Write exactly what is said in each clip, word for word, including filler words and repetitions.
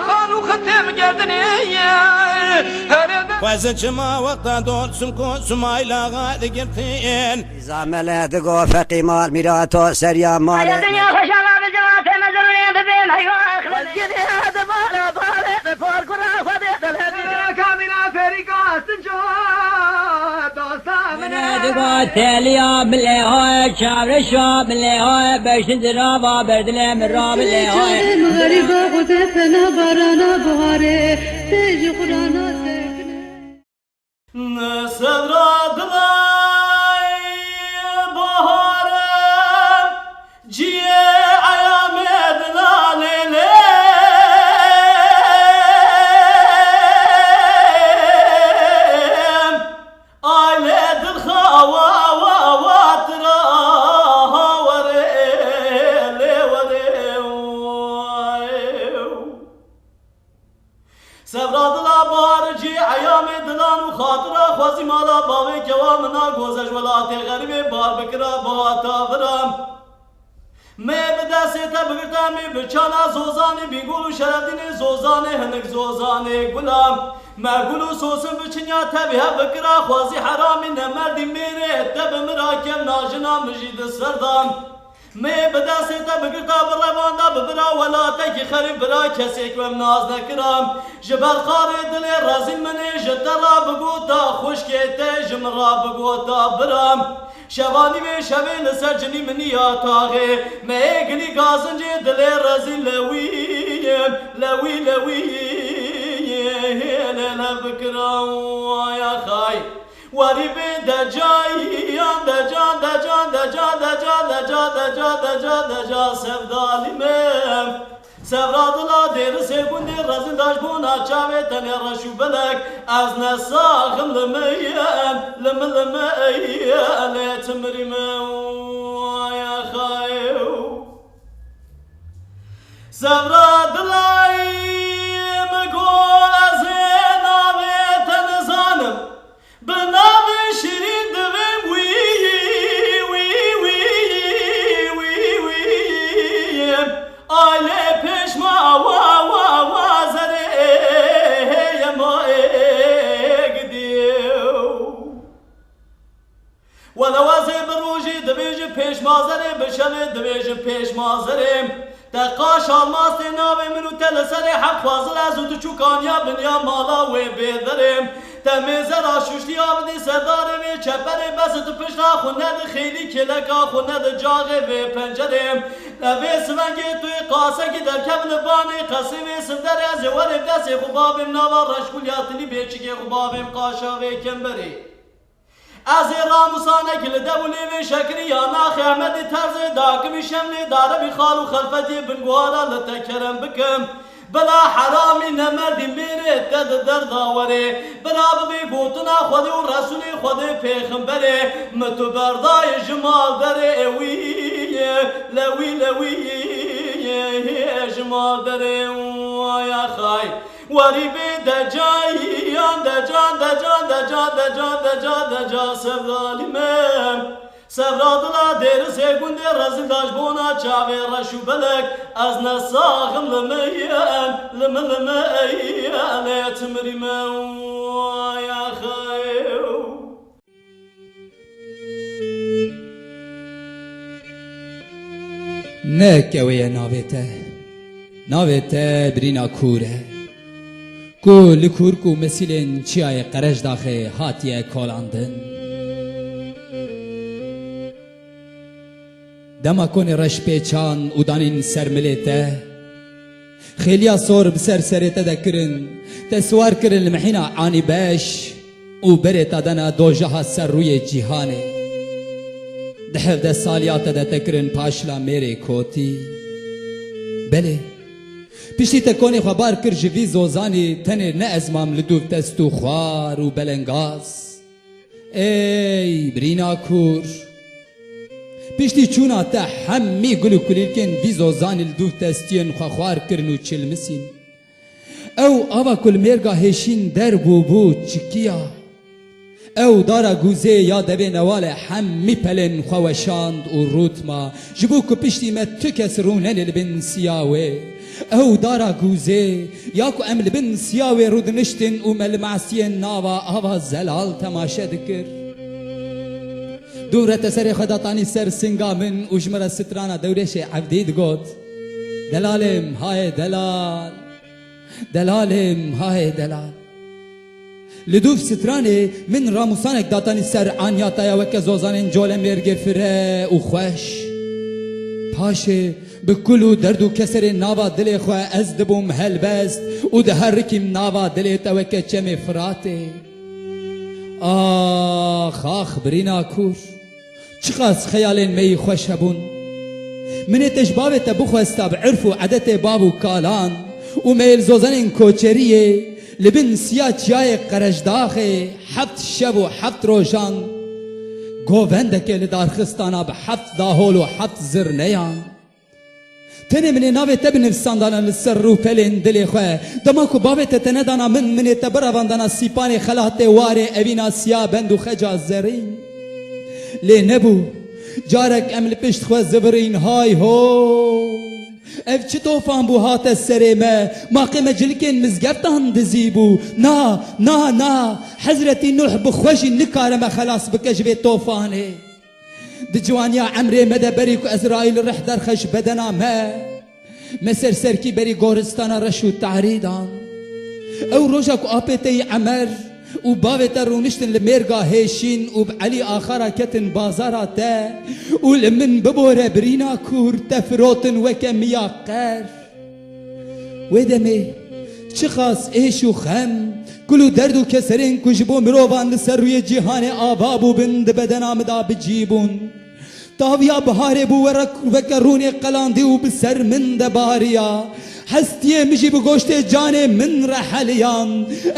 Xanû xitê min gerdinê ye. Xwezin çima wexta dor simko sumayla digirtin. Zamele digo feqî mal mîrato seriya malê. Aya dinya xweşa la bi cemaatê mezrûnê bibê meywa. Xwezgirê de bala balê bi parkura xwedê delhedî. Kamîna ferîka sinco dosta min e. Digo teliya bilê hoye, çavreşa bilê hoye, beşin dirava berdilê min ra bilê hoye. Çavê min xerîba xwedê pena barana buharê, tê ji xurana sekine. Sevra dilay bahar e, ciyê eyamê dila lê lê. Ay lê dilxa wa wa wa tira ha were lê were. Sevra dila bahar cî eyamê dilan û xatira xwezî mala bavê kewa min a goze ji welatê xerîbê bar bikira bihata vira. Me bi destê te bigirta me bi çana zozanê Bîgul û Şerefdînê zozanê hinik zozanê gula. Me gul û sosin bi çinya tevî hev bikira xwezî heramî nemerdî mêrê te bi min ra kevna jina min jî di ser da. Me bi destê te bigirta bi revanda bi bira welatekî xerîb bira kesêk we min nas nekira. Ji ber xarê dilê rezîl min ê ji te ra bigota xwişkê te ji min ra bigota bira. Şevanî vê şevê li ser cinî minî ya taxê. Me ê gilî gazincê dilê rezîl lewî, lewî, lewî, lê lev bikira ya xay. Werî bê decayan, deca, deca, deca, deca, deca, deca, deca, deca, sevdalî me. Sevra dila dêrisê gundê rezîl da ji bona çavê tenê reş û belek. Ez ne saxim li me ye, li min, li me ye, lê çi mirî me ya xayew. Sevra dilayê min go ez ê navê te nizanim. Bi navê şirîn divêm wî, wî, wî, wî, wî. Ay lê pêşma wa, wa, wa zerê heye ma ê gidî. Wele wezê bi rojê dibêjin pêşmazerê, bi şevê dibêjin pêşmazerê. Te qaş almastê navê min û te li serê heq xwazil ez û tu çû kaniya binya mala wê bêderê. Te mêzera şuştiya bidî serdarê vê çeperê, bes tu pişta xwe nedi xêlî kêleka xwe nedi caxê vê pencerê. Te vê sivengê tu yê qasekî derkev li banê qesê vê sivderê, ez ê werê destê xwe bavêm nava reşkûliya tilî bêçikê xwe bavêm qaşa vê kemberê. Ez ê ramûsanekî li dev û lêvê şekirî ya naxê Ehmedê Terzê dakimî şemlê darebî xal û xelfetiyê binguhara li te kerem bikim. Bila heramî nemerdî mêrê te di derda werê. Bila bibê gotina Xwedê û Resûlê Xwedê pêxemberê. Mi tu berdayê ji malderê ewî ye, lewî, lewî ye, ji malderê waya xay. Werî bê decayan, deca, deca, deca, deca, deca, deca, sevdalî me. Sevra dila dêrisê gundê rezîl da ji bona çavê reş û belek. Ez ne saxim li me ye, li me, li me ye, lê çi mirî me ya xew. Ne kewê ye navê te. Navê te Birîna Kûr e. Ku li Kûrk û Mesîlên Çiyayê Qereşdaxê hatiye kolandin. Dema konê reş pêçan û danîn ser milê te, xêliya sor bi ser serê te de kirin, te siwar kirin li mihîna anîbeş û berê te dana dojaha ser rûyê cîhanê. Di hevdeh saliya te de te kirin paşla mêrê kotî. Belê, piştî te konê xwe bar kir ji vî zozanî tenê ne ez mam li dûv dest û xwar û belengaz. Ey birîna kûr! Piştî çûna te hemî gul û kulîlkên vî zozanî li dûv destiyên xwe xwar kirin û çilmisîn. Ew ava ku li mêrga hêşîn derbûbû çikiya. Ew dara gûzê ya devê newale hemî pelên xwe weşand û rût ma, ji bo ku piştî me tu kes rûnenê li bin siya wê. Ew dara gûzê ya ku em li bin siya wê rûdiniştin û me li masiyên nava ava zelal temaşe dikir. Dûv re te serê xwe datanî ser singa min û ji min re strana Dewrêşê Evdî digot: Delalêm, hayê delal! Delalêm, hayê delal! Li dûv stranê min ramûsanek datanî ser anya te ya weke zozanên colemêrgê fire û xweş. Paşê bi kul û derd û keserê nava dilê xwe ez dibûm helbest û diherikîm nava dilê te weke çemê Firatê. Ax, ax, birîna kûr! Çiqas xeyalên me yî xweş hebûn. Min ê te ji bavê te bixwesta bi irf û edetê bav û kalan û me yê li zozanên koçeriyê li bin siya çiyayê Qereşdaxê heft şev û heft rojan govendekê li dar xistana bi heft dahol û heft zirneyan. Tenê min ê navê te binivîsandana li ser rûpelên dilê xwe. Dema ku bavê te te nedana min, min ê te birevandana sîpanê xelatê warê evîna siya bend û xeca zerîn. Lê nebû. Carek em li pişt xwe zivirîn, hay ho! Ev çi tofan bû hate serê me? Ma qê me cilikên mizgeftan dizî bû? Na, na, na! Hezretî Nuh bi xwe jî nikare me xelas bike ji vê tofanê. Di ciwaniya emrê me de berî ku Ezraîl rih derxe ji bedena me, me ser serkî berî goristana reş û tarî dan. Ew roja ku apê te yî Emer û bavê te rûniştin li mêrga hêşîn û bi Elî Axa re ketin bazara te û li min bibore birîna kûr te firotin weke miya qer. Wê demê çiqas êş û xem, kul û derd û keserên ku ji bo mirovan li ser rûyê cîhanê ava bûbin, di bedena min de bi cî bûn. Taviya biharê bû were-, weke rûnê qelandî û bi ser min de bariya. Hestiyê min jî bi goştê canê min re heliyan.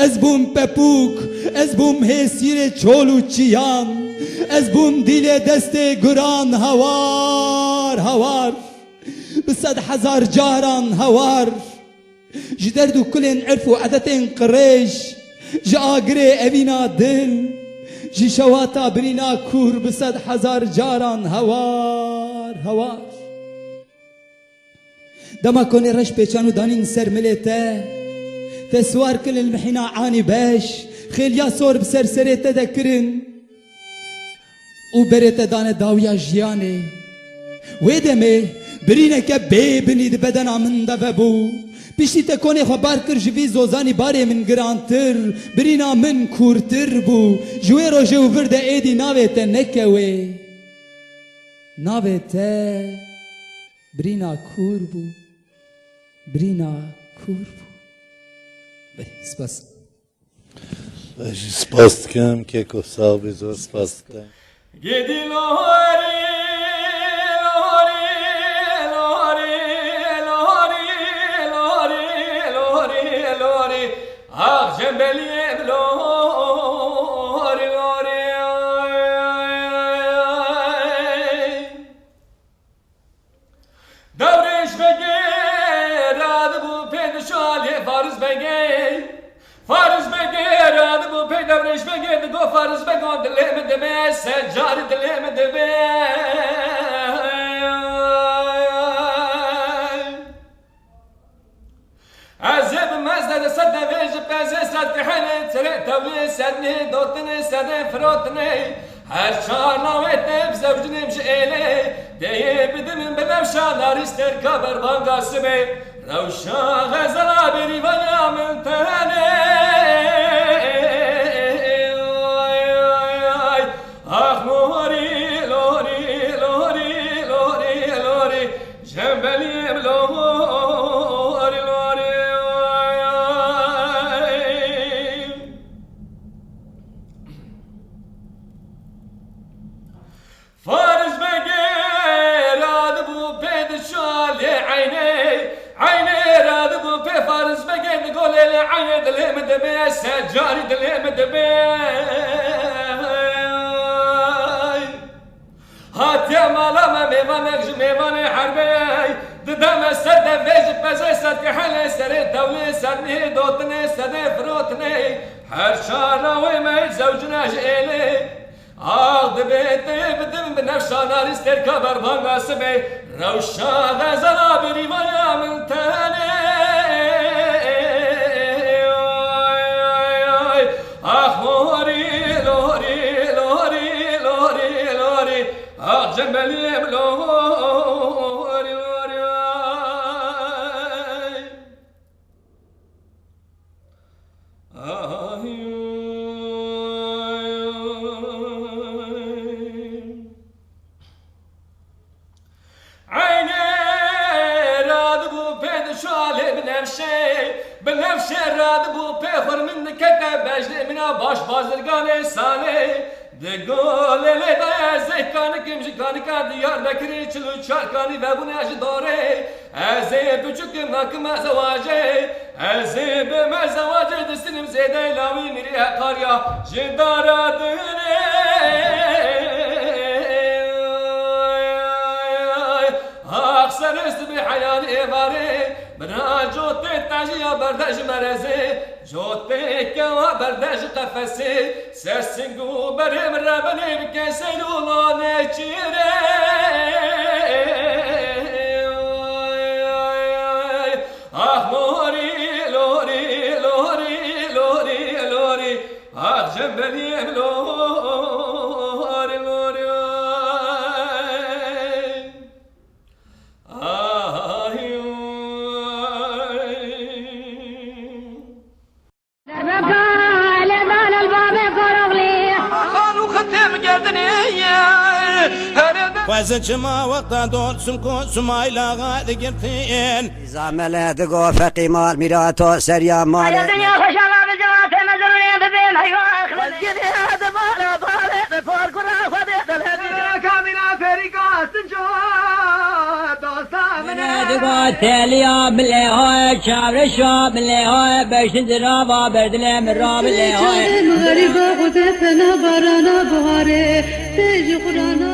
Ez bûm pepûk, ez bûm hêsîrê çol û çiyan. Ez bûm dîlê destê guran hawar hawar. Bi sed hezar caran hawar, ji derd û kulên irf û edetên qirêj, ji agirê evîna dil, ji şewata birîna kûr bi sed hezar caran hawar, hawar. Dema konê reş pêçan û danîn ser milê te, te siwar kirin li mihîna anî beş, xêliya sor bi ser serê te de kirin. Û berê te dane dawiya jiyanê. Wê demê birîneke bê binî di bedena min de vebû. Piştî te konê xwe bar kir ji vî zozanî barê min girantir, birîna min kûrtir bû. Ji wê rojê û vir de êdî navê te nekewê. Navê te birîna kûr bû. Birîna kûr bû. Belê, spas. Ez jî spas dikim, keko sax bî, zor spas dikim. Gidî lorî, lorî, lorî, lorî, lorî, lorî, lorî, ax cembeliyê bi lorî, lorî. Dewrêş vegê radibû pê dişalê Fariz Begê. Fariz Begê radibû pê Dewrêş Begê digo Fariz Bego dilê min dibe, sed carî dilê min dibe. Ez ê bi mezde de sed devê ji pezê sed kihelê tirê tewlê sed nê dotinê sedê firotinê. Her çar lawê te bizewcînim ji êlê. Tê yê bidim bi lewşa narî stêrka berbanga sibê. Rewşa xezela bêrîvaya min tenê. Ax lorî, lorî, lorî, lorî, lorî. Cembeliyê bi lorî, lorî. Fariz Begê radibû pê di şalê eynê, eynê radibû pê Fariz Begê di golê lê eynê dilê min dibe, sed carî dilê min dibe. Hatiye mala me mêvanek ji mêvanê herbê, dide me ser devê ji pezê sed kihelê serê tewlê sed nihê dotinê sedê firotinê. Her çar rawê me zewcine ji êlê. Ax dibê tê bidim bi nefşa narî stêrka berbanga sibê. Rewşa xezala birîvaya min tenê. Ax lorî, lorî, lorî, lorî, lorî. Ax cembeliyê min lorî, lorî. Eynê radibû pê dişalê bi nefşê, bi nefşê radibû pê xurmin dikete bejnê mina baş bazirganê salê. Di golê lê dayê zêh kanikim ji kanika Diyarbekirê çil û çar kanî vebûne ji dorê. Ez ê biçûkim nakim me zewacê. Ez ê bime zewacê distinim zêdey lawî mîrî heqarya ji dara dinê. Ax serist bi heyanî êvarê. Bira cotê tajiya berde ji merezê. Jotê kewa berde ji qefesê, ser sing û berê min re benê bike seyr û lo nêçîrê. Ax lorî, lorî, lorî, lorî, lorî. Ax cembeliyê min lorî, lorî. Derbeka lêdan el babê koroxlî. Xan û xitê min gerdinê ye. Here de- Xwezin çima wexta dor simko sumayla digirtin. Zamele digo feqî mal mîrato seriya malê. Aya dinya xweşa ma bi cemaatê me zirûnê bibê meywa axlê. Xwezgirê di bala balê di parkura xwedê delhedî. Kamîna ferîka sinco dosta min e. Digo teliya bilê hoye, çavreşa bilê hoye, beşin dirava berdilê min ra bilê hoye. Çavê min xerîba xwedê pena barana biharê, tê ji xurana